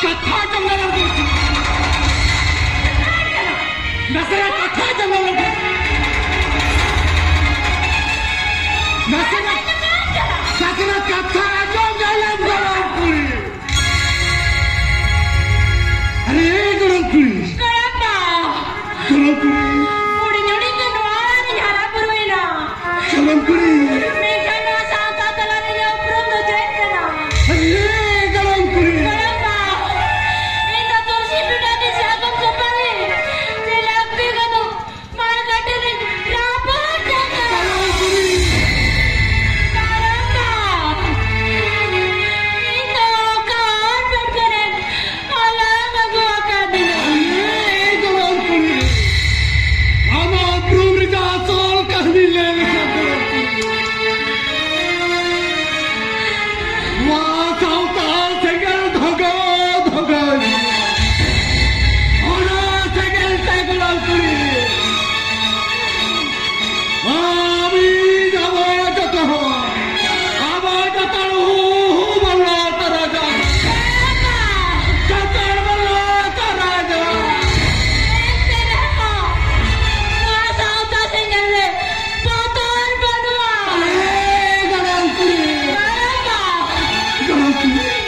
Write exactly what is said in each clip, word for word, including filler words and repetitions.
ᱠᱟᱛᱷᱟ ᱟᱸᱡᱚᱢ ᱫᱟᱲᱮᱭᱟᱜ ᱠᱟᱱᱟ᱾ ᱱᱟᱥᱮᱱᱟᱜ ᱠᱟᱛᱷᱟ ᱟᱸᱡᱚᱢ ᱫᱟᱲᱮᱭᱟᱜ ᱠᱟᱱᱟ᱾ ᱱᱟᱥᱮᱱᱟᱜ, ᱱᱟᱥᱮᱱᱟᱜ ᱠᱟᱛᱷᱟ ᱟᱸᱡᱚᱢ ᱫᱟᱲᱮᱭᱟᱜ ᱠᱟᱱᱟ᱾ ᱟᱨᱮ ᱜᱚᱲᱚᱢ ᱠᱩᱲᱤ᱾ ᱜᱚᱲᱚᱢ ᱵᱟ᱾ ᱜᱚᱲᱚᱢ ᱠᱩᱲᱤ᱾ ᱦᱩᱰᱤᱧ ᱦᱩᱰᱤᱧ ᱛᱮ ᱱᱚᱣᱟ ᱨᱤᱧ ᱦᱟᱨᱟ ᱵᱩᱨᱩᱭᱮᱱᱟ᱾ ᱜᱚᱲᱚᱢ ᱠᱩᱲᱤ᱾ ᱢᱮᱱᱠᱷᱟᱱ ᱱᱚᱣᱟ ᱥᱟᱶᱛᱟ ᱛᱟᱞᱟ ᱨᱮ ᱤᱧᱟᱹᱜ ᱩᱯᱨᱩᱢ ᱫᱚ ᱪᱮᱫ ᱠᱟᱱᱟ? ᱟᱨᱮ ᱜᱚᱲᱚᱢ ᱠᱩᱲᱤ᱾ ᱜᱚᱲᱚᱢ ᱵᱟ᱾ ᱤᱧ ᱫᱚ ᱛᱩᱞᱥᱤ ᱯᱤᱰᱟᱹ ᱨᱤᱧ ᱥᱟᱵᱚᱱ ᱥᱟᱯᱷᱟᱭᱮ᱾ ᱡᱮ ᱞᱟᱹᱠᱛᱤ ᱠᱟᱱᱟ᱾ ᱢᱟᱲᱜᱷᱟᱴ ᱨᱮ ᱨᱟᱯᱟᱜ ᱠᱟᱱᱟ᱾ ᱠᱟᱨᱟᱢᱟ, ᱤᱧ ᱫᱚ ᱚᱠᱟ ᱦᱚᱨ ᱯᱟᱨᱜᱟᱱᱟ ᱦᱟᱞᱟᱝ ᱟᱹᱜᱩ ᱟᱠᱟᱫᱤᱧᱟ᱾ ᱮᱭ ᱜᱚᱲᱚᱢ ᱠᱩᱲᱤ, ᱟᱢᱟᱜ ᱩᱯᱨᱩᱢ ᱨᱮᱭᱟᱜ ᱟᱥᱚᱞ ᱠᱟᱹᱦᱱᱤ ᱞᱟᱹᱭ ᱞᱮᱠᱷᱟᱱ ᱜᱚᱲᱚᱢ ᱠᱩᱲᱤ᱾ ᱱᱚᱣᱟ ᱥᱟᱶᱛᱟ ᱥᱮᱸᱜᱮᱞ ᱫᱷᱟᱜᱟᱣ ᱫᱷᱟᱜᱟᱣ᱾ ᱚᱱᱟ ᱥᱮᱸᱜᱮᱞ ᱛᱮ ᱜᱚᱲᱚᱢ ᱠᱩᱲᱤ᱾ ᱟᱢ ᱤᱧ ᱟᱵᱚ ᱡᱚᱛᱚ ᱦᱚᱲ, ᱟᱵᱚ ᱡᱚᱛᱚ ᱦᱚᱲ ᱦᱩ ᱦᱩ ᱵᱚᱱ ᱞᱚ ᱛᱚᱨᱟᱭᱟ᱾ ᱡᱚᱛᱚ ᱦᱚᱲ ᱵᱚᱱ ᱞᱚ ᱛᱚᱨᱟᱭᱟ᱾ ᱮᱱᱛᱮ ᱨᱮᱦᱚᱸ ᱱᱚᱣᱟ ᱥᱟᱶᱛᱟ ᱥᱮᱸᱜᱮᱞ ᱨᱮ ᱵᱚᱛᱚᱨ ᱵᱟᱹᱱᱩᱜᱼᱟ᱾ ᱟᱞᱮ ᱜᱚᱲᱚᱢ ᱠᱩᱲᱤ᱾ ᱜᱚᱲᱚᱢ ᱵᱟ᱾ ᱜᱚᱲᱚᱢ ᱠᱩᱲᱤ᱾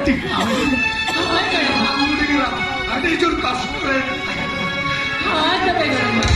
ᱦᱳᱭ ᱜᱚᱲᱚᱢ ᱵᱟ᱾ ᱟᱹᱰᱤ ᱡᱳᱨ ᱠᱚᱥᱴᱚ ᱨᱮ᱾ ᱦᱳᱭ ᱛᱚᱵᱮ ᱜᱚᱲᱚᱢ ᱵᱟ᱾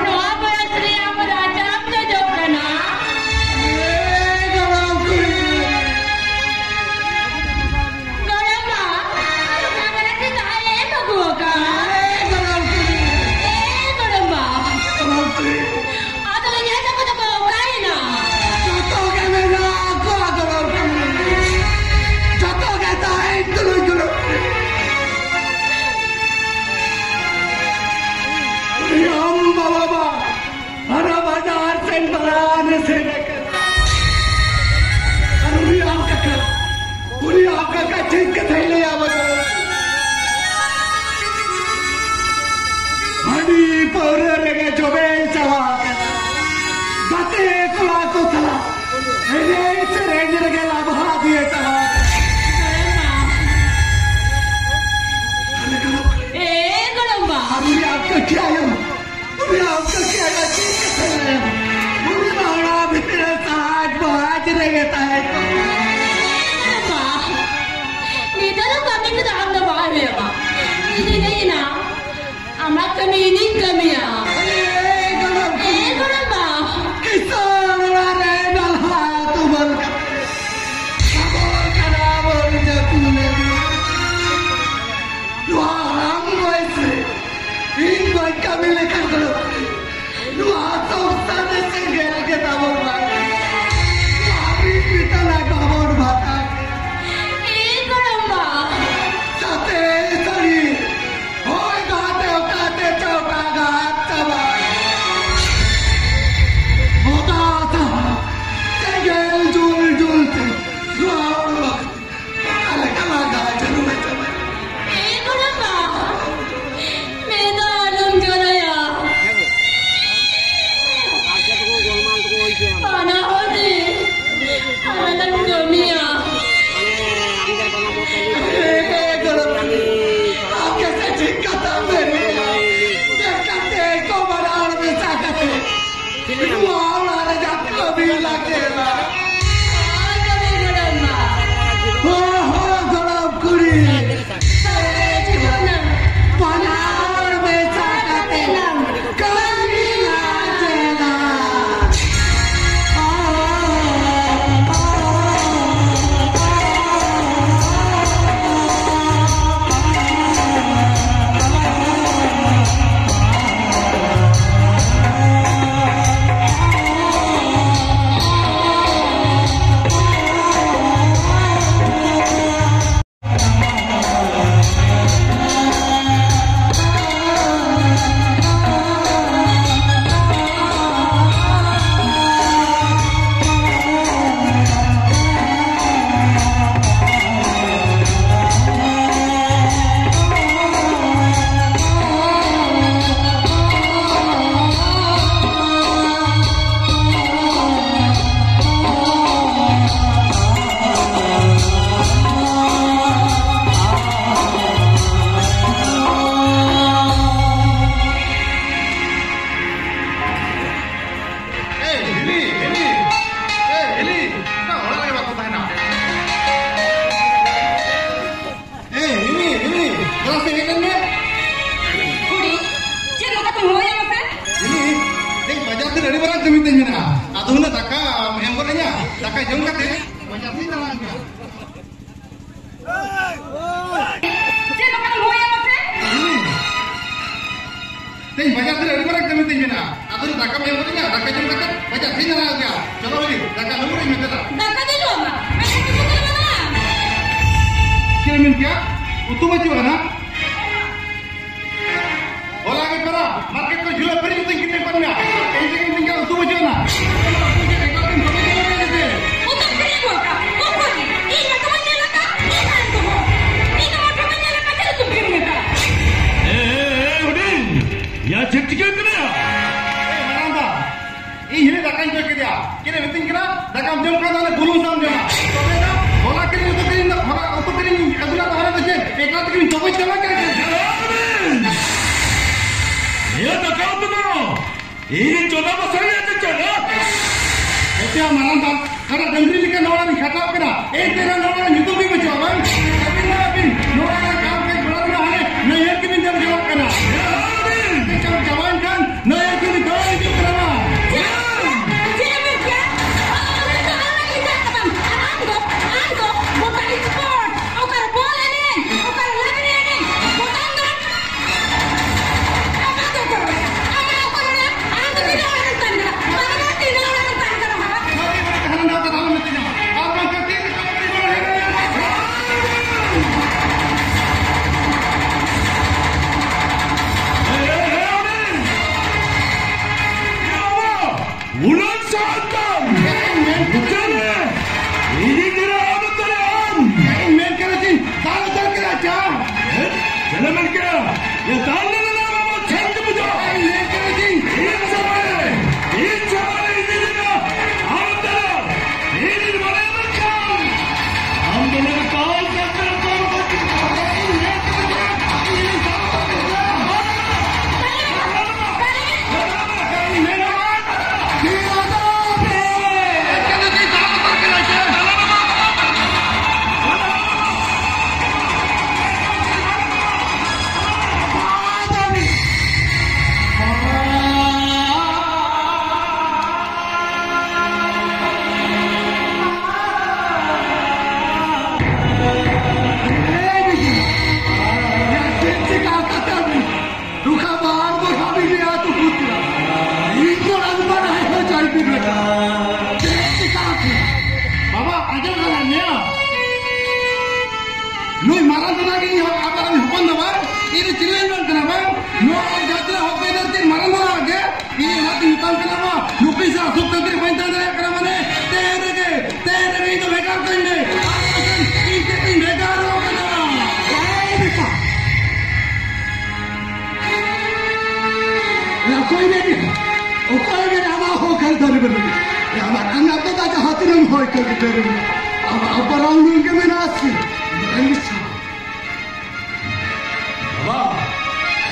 ᱱᱚᱣᱟ ᱵᱚᱭᱚᱥ ᱨᱮ ᱟᱢ ᱨᱟᱪᱟᱢ ᱡᱚᱡᱚᱜ ᱠᱟᱱᱟ᱾ ᱜᱚᱲᱚᱢ ᱵᱟ, ᱱᱚᱝᱠᱟ ᱠᱟᱛᱮ ᱛᱟᱦᱮᱸ ᱮᱢ ᱟᱹᱜᱩ ᱟᱠᱟᱫ᱾ ᱮ ᱜᱚᱲᱚᱢ ᱵᱟ᱾ ᱟᱫᱚ ᱤᱧ ᱟᱭᱳ ᱛᱟᱠᱚ ᱫᱚᱠᱚ ᱚᱠᱟᱭᱮᱱᱟ? ᱡᱚᱛᱚ ᱜᱮ ᱢᱮᱱᱟᱜ ᱠᱚᱣᱟ ᱜᱚᱲᱚᱢ ᱠᱩᱲᱤ᱾ ᱡᱚᱛᱚ ᱜᱮ ᱛᱟᱦᱮᱸᱭᱮᱱ ᱛᱩᱞᱩᱡ ᱜᱚᱲᱚᱢ ᱠᱩᱲᱤ᱾ ᱩᱱᱤ ᱟᱢ ᱵᱟᱵᱟ ᱢᱟ ᱦᱟᱱᱟ ᱵᱟᱡᱟᱨ ᱥᱮᱱ ᱫᱟᱬᱟᱱ ᱮ ᱥᱮᱱ ᱟᱠᱟᱱᱟ᱾ ᱟᱨ ᱩᱱᱤ ᱟᱢ ᱠᱟᱠᱟ, ᱩᱱᱤ ᱟᱢ ᱠᱟᱠᱟ ᱪᱮᱫ ᱠᱟᱛᱷᱟᱭ ᱞᱟᱹᱭᱟ ᱵᱟᱵᱟ? ᱦᱟᱺᱰᱤ ᱯᱟᱹᱣᱨᱟᱹ ᱨᱮᱜᱮ ᱡᱚᱵᱮᱭ ᱪᱟᱵᱟ ᱟᱠᱟᱱᱟ᱾ ᱜᱟᱛᱮ ᱠᱚᱲᱟ ᱠᱚ ᱥᱟᱞᱟᱜ ᱮᱱᱮᱡ ᱥᱮᱨᱮᱧ ᱨᱮᱜᱮ ᱞᱟᱵᱷᱟ ᱫᱤᱭᱮ ᱪᱟᱵᱟ ᱟᱠᱟᱱᱟ᱾ ᱮ ᱜᱚᱲᱚᱢ ᱵᱟ᱾ ᱟᱨ ᱩᱱᱤ ᱟᱢ ᱠᱟᱠᱟ ᱟᱭᱳ, ᱩᱱᱤ ᱟᱢ ᱠᱟᱠᱟ ᱟᱭᱳ ᱪᱮᱫ ᱠᱟᱛᱷᱟᱭ ᱞᱟᱹᱭᱟ? ᱩᱱᱤ ᱢᱟ ᱚᱲᱟᱜ ᱵᱷᱤᱛᱤᱨ ᱨᱮ ᱥᱟᱦᱟᱡ ᱵᱟᱦᱟᱡ ᱨᱮᱜᱮ ᱛᱟᱦᱮᱸ ᱠᱚᱜ᱾ ᱮ ᱜᱚᱲᱚᱢ ᱵᱟ᱾ ᱱᱤᱛᱚᱜ ᱫᱚ ᱠᱟᱹᱢᱤ ᱠᱚᱫᱚ ᱟᱢ ᱫᱚ ᱵᱟᱭ ᱦᱩᱭᱩᱜᱼᱟ᱾ ᱤᱧ ᱫᱚᱧ ᱞᱟᱹᱭ ᱮᱱᱟ, ᱟᱢᱟᱜ ᱠᱟᱹᱢᱤ ᱤᱧᱤᱧ ᱠᱟᱹᱢᱤᱭᱟ᱾ ᱮ ᱜᱚᱲᱚᱢ ᱠᱩᱲᱤ᱾ ᱮ ᱜᱚᱲᱚᱢ ᱵᱟ᱾ ᱠᱤᱥᱟᱹᱬ ᱚᱲᱟᱜ ᱨᱮ ᱰᱟᱞᱦᱟ ᱛᱩᱢᱟᱹᱞ ᱠᱟᱛᱮ ᱥᱟᱵᱚᱞ ᱠᱟᱱᱟ ᱵᱚᱱ ᱡᱟᱹᱛᱤ ᱞᱟᱹᱜᱤᱫ᱾ ᱱᱚᱣᱟ ᱦᱟᱲᱟᱢ ᱵᱚᱭᱮᱥ ᱨᱮ ᱤᱧ ᱵᱟᱹᱧ ᱠᱟᱹᱢᱤ ᱞᱮᱠᱷᱟᱱ ᱜᱚᱲᱚᱢ ᱠᱩᱲᱤ, ᱱᱚᱣᱟ ᱥᱚᱝᱥᱟᱨ ᱨᱮ ᱥᱮᱸᱜᱮᱞ ᱜᱮ ᱛᱟᱵᱚᱱ ᱢᱟ᱾ ᱱᱚᱣᱟ ᱨᱤᱱ ᱵᱤᱛᱟᱹ ᱞᱟᱡ ᱵᱟᱵᱚᱱ ᱵᱷᱟᱛᱟ᱾ ᱮ ᱜᱚᱲᱚᱢ ᱵᱟ᱾ ᱥᱟᱛᱮ ᱥᱟᱹᱨᱤ ᱦᱚᱭ ᱫᱟᱜ ᱛᱮ ᱚᱠᱟᱛᱮ ᱪᱚ ᱚᱠᱟ ᱜᱷᱟᱴ ᱪᱟᱵᱟ᱾ ᱵᱚᱫᱟ ᱤᱧ ᱵᱟᱡᱟᱨ ᱨᱮ ᱟᱹᱰᱤ ᱢᱟᱨᱟᱝ ᱠᱟᱹᱢᱤ ᱛᱤᱧ ᱢᱮᱱᱟᱜᱼᱟ᱾ ᱟᱫᱚ ᱫᱟᱠᱟᱢ ᱮᱢ ᱠᱟᱹᱫᱤᱧᱟ, ᱫᱟᱠᱟ ᱡᱚᱢ ᱠᱟᱛᱮ ᱵᱟᱡᱟᱨ ᱥᱮᱫ ᱤᱧ ᱪᱟᱞᱟᱣ ᱜᱮᱭᱟ᱾ ᱪᱚᱞᱚ ᱵᱤᱴᱤ, ᱫᱟᱠᱟ ᱞᱩᱵᱩᱜ ᱤᱧ ᱢᱮᱛᱟᱫᱟ᱾ ᱫᱟᱠᱟ ᱫᱚ ᱡᱚᱢᱟ, ᱢᱮᱱᱠᱷᱟᱱ ᱫᱟᱠᱟ ᱫᱚ ᱵᱟᱝ᱾ ᱪᱮᱫ ᱮᱢ ᱢᱮᱱ ᱠᱮᱭᱟ? ᱩᱛᱩ ᱵᱟᱹᱪᱩᱜ ᱟᱱᱟ? ᱦᱚᱞᱟ ᱜᱮ ᱯᱮᱲᱟ, ᱢᱟᱨᱠᱮᱴ ᱠᱷᱚᱱ ᱡᱷᱩᱞᱟᱹ ᱯᱷᱤᱨᱤᱡ ᱩᱛᱩᱧ ᱠᱤᱨᱤᱧ ᱜᱚᱫ ᱢᱮᱭᱟ᱾ ᱛᱮᱦᱮᱧ ᱛᱮᱜᱮ ᱢᱤᱛᱟᱹᱧ ᱠᱟᱱᱟ ᱩᱛᱩ ᱵᱟᱹᱪᱩᱜ ᱟᱱᱟ᱾ ᱩᱛᱩ ᱯᱷᱤᱨᱤᱡ ᱵᱟᱹᱪᱩᱜ ᱟᱱᱟ᱾ ᱤᱧ ᱢᱟ ᱛᱚ ᱵᱟᱹᱧ ᱧᱮᱞ ᱟᱠᱟᱫ, ᱤᱧ ᱢᱟ ᱛᱚ ᱵᱟᱹᱧ ᱧᱮᱞ ᱟᱠᱟᱫ, ᱪᱮᱫ ᱩᱛᱩ ᱯᱷᱤᱨᱤᱡ ᱟᱠᱟᱫ? ᱮ, ᱮ, ᱮ, ᱦᱩᱰᱤᱧ, ᱭᱟ ᱪᱮᱫ ᱪᱤᱠᱟᱹᱜ ᱠᱟᱱᱟ? ᱮ, ᱢᱟᱨᱟᱝ ᱫᱟ, ᱤᱧ ᱦᱤᱲᱤᱧ ᱫᱟᱠᱟᱧ ᱡᱚᱢ ᱠᱮᱫᱟ᱾ ᱪᱮᱫ ᱮ ᱢᱤᱛᱟᱹᱧ ᱠᱟᱱᱟ, ᱫᱟᱠᱟᱢ ᱡᱚᱢ ᱠᱷᱟᱱ ᱫᱚ ᱚᱱᱟ ᱵᱩᱞᱩᱝ ᱥᱟᱣ ᱡᱚᱢᱟ᱾ ᱛᱚᱵᱮ ᱫᱚ ᱦᱚᱞᱟ ᱠᱤᱨᱤᱧ ᱩᱛᱩ ᱠᱤᱨᱤᱧ ᱫᱚ, ᱦᱚᱞᱟ ᱩᱛᱩ ᱠᱤᱨᱤᱧ ᱟᱹᱜᱩ ᱞᱮᱫ ᱫᱚ ᱦᱚᱞᱟ ᱫᱚ ᱪᱮᱫ? ᱮᱠᱞᱟ ᱛᱮᱜᱮᱢ ᱪᱚᱯᱚᱡ ᱪᱟᱵᱟ ᱠᱮᱫᱟ ᱪᱮᱫ? ᱤᱭᱟᱹ ᱫᱟᱠᱟ ᱩᱛᱩ ᱫᱚ ᱤᱧ ᱪᱚᱸᱫᱟ ᱵᱟᱥᱟᱝ ᱮᱫ ᱪᱮᱫ? ᱮᱛᱮ ᱢᱟᱨᱟᱝ ᱫᱟ, ᱠᱟᱰᱟ ᱰᱟᱹᱝᱨᱤ ᱞᱮᱠᱟ ᱱᱚᱣᱟ ᱨᱤᱧ ᱠᱷᱟᱴᱟᱣ ᱠᱟᱱᱟ᱾ ᱮᱱᱛᱮ ᱨᱮᱦᱚᱸ ᱱᱚᱣᱟ ᱨᱮ ᱧᱩᱛᱩᱢ ᱜᱮ ᱵᱟᱹᱪᱩᱜᱼᱟ, ᱵᱟᱝ? ᱟᱹᱵᱤᱱ ᱫᱚ ᱟᱹᱵᱤᱱ ᱱᱚᱣᱟ ᱨᱮ ᱠᱟᱢ ᱠᱟᱡᱽ ᱵᱟᱲᱟ ᱢᱮᱱᱟᱜᱼᱟ, ᱦᱟᱱᱮ ᱱᱟᱹᱭᱦᱟᱹᱨ ᱜᱮᱵᱤᱱ ᱫᱟᱹᱲ ᱪᱟᱞᱟᱜ ᱠᱟᱱᱟ᱾ ᱪᱟᱵᱟᱭᱮᱱ ᱠᱷᱟᱱ ᱱᱟᱹᱭᱦᱟᱹᱨ ᱜᱮᱵᱤᱱ ᱫᱟᱹᱲ ᱦᱤᱡᱩᱜ ᱠᱟᱱᱟ, ᱵᱟᱝ? ᱪᱮᱫ ᱮᱢ ᱢᱮᱱ ᱠᱮᱭᱟ? ᱟᱢ ᱫᱚ, ᱟᱢ ᱫᱚ ᱜᱚᱴᱟ ᱥᱯᱳᱨᱴ, ᱚᱠᱟᱨᱮ ᱵᱚᱞ ᱮᱱᱮᱡ, ᱚᱠᱟᱨᱮ ᱞᱟᱜᱽᱲᱮ ᱮᱱᱮᱡ, ᱵᱚᱞ ᱮᱱᱮᱡ᱾ ᱱᱩᱭ ᱢᱟᱨᱟᱝ ᱫᱟᱫᱟ ᱜᱮ ᱤᱧ ᱦᱚ-, ᱟᱵᱟᱨ ᱤᱧ ᱦᱚᱯᱚᱱ ᱫᱚ ᱵᱟᱝ, ᱤᱧ ᱫᱚ ᱪᱤᱞᱤᱧ ᱢᱮᱱ ᱠᱟᱱᱟ ᱵᱟᱝ? ᱱᱚᱣᱟ ᱡᱟᱹᱛᱤ ᱨᱮ ᱦᱚᱠ ᱟᱹᱭᱫᱟᱹᱨ ᱪᱮᱫ ᱢᱟᱨᱟᱝ ᱫᱟᱫᱟ ᱜᱮ? ᱤᱧ ᱚᱱᱟᱛᱮᱧ ᱢᱮᱛᱟᱢ ᱠᱟᱱᱟ ᱵᱟᱝ, ᱱᱩᱠᱤᱱ ᱥᱟᱶ ᱥᱩᱠ ᱥᱟᱹᱱᱛᱤ ᱨᱮ ᱵᱟᱹᱧ ᱛᱟᱦᱮᱸ ᱫᱟᱲᱮᱭᱟᱜ ᱠᱟᱱᱟ ᱢᱟᱱᱮ, ᱛᱮᱦᱮᱧ ᱨᱮᱜᱮ, ᱛᱮᱦᱮᱧ ᱨᱮᱜᱮ ᱤᱧ ᱫᱚ ᱵᱷᱮᱜᱟᱨ ᱠᱟᱹᱧ ᱢᱮ᱾ ᱟᱨ ᱵᱟᱝᱠᱷᱟᱱ ᱤᱧ ᱪᱮᱫ ᱤᱧ ᱵᱷᱮᱜᱟᱨᱚᱜ ᱠᱟᱱᱟ? ᱮᱭ ᱵᱮᱴᱟ, ᱚᱠᱚᱭ ᱢᱮᱱᱮᱫ, ᱚᱠᱚᱭ ᱢᱮᱱᱮᱫ ᱟᱢᱟᱜ ᱦᱚᱠ ᱟᱹᱭᱫᱟᱹᱨᱤ ᱵᱟᱹᱱᱩᱜᱼᱟ? ᱟᱢᱟᱜ ᱟᱢᱟᱜ ᱫᱚ ᱡᱟᱦᱟᱸ ᱛᱤᱱᱟᱹᱜ ᱦᱚᱭ ᱠᱟᱹᱢᱤ ᱠᱟᱹᱢᱤ, ᱟᱢᱟᱜ ᱟᱯᱟᱨ ᱟᱢ ᱞᱩᱞ ᱜᱮ ᱢᱮᱱᱟᱜᱼᱟ ᱥᱮ? ᱵᱟᱵᱟ,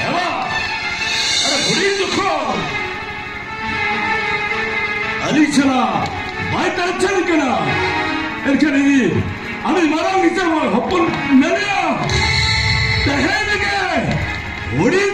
ᱵᱟᱵᱟ, ᱟᱨᱮ ᱦᱩᱰᱤᱧ ᱡᱚᱠᱷᱚᱱ ᱟᱹᱞᱤᱧ ᱥᱟᱞᱟᱜ ᱵᱟᱭ ᱴᱟᱨᱪᱟᱨ ᱠᱟᱱᱟ, ᱮᱱᱠᱷᱟᱱ ᱤᱧ ᱟᱹᱰᱤ ᱢᱟᱨᱟᱝ ᱤᱪᱟᱹ ᱦᱚᱯᱚᱱ ᱢᱮᱱᱟᱭᱟ᱾ ᱛᱮᱦᱮᱧ ᱜᱮ ᱦᱩᱰᱤᱧ